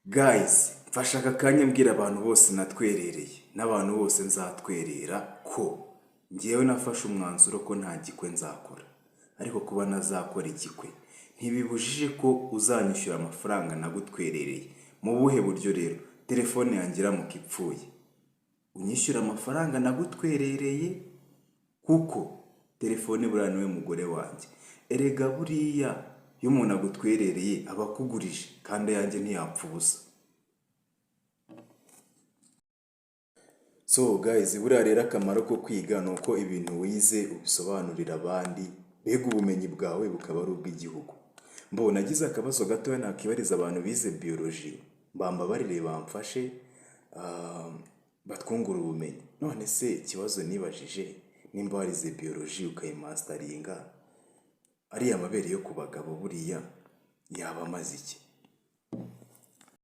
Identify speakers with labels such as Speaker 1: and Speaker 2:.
Speaker 1: Guys, mfashe aka kanya mbwira abantu bose natwerereye n'abantu bose nzatwerera ko ngewe nafashe umwanzuro ko nta gikwe nzakora. Ariko kuba ntazakora igikwe ntibibujije ko uzanyishyura amafaranga nagutwerereye. Mu buhe buryo rero? Telefone yanjye iramuka ipfuye, unyishyura amafaranga nagutwerereye, kuko telefone buriya niwe mugore wanjye. Erega buriya iyo umuntu agutwerereye aba akugurije, kandi ayanjye ntiyapfa ubusa. So guys, buriya rero akamaro ko kwiga ni uko ibintu wize ubisobanurira abandi, mbega ubumenyi bwawe bukaba ari ubw'igihugu. Mbo nagize akabazo gatoya nakibariza abantu bize biology, bambabarire bamfashe batwungure ubumenyi. None se ikibazo nibajije, nimba warize biology ukayimasteringa, ariya mabere yo ku bagabo buriya yaba amaze iki?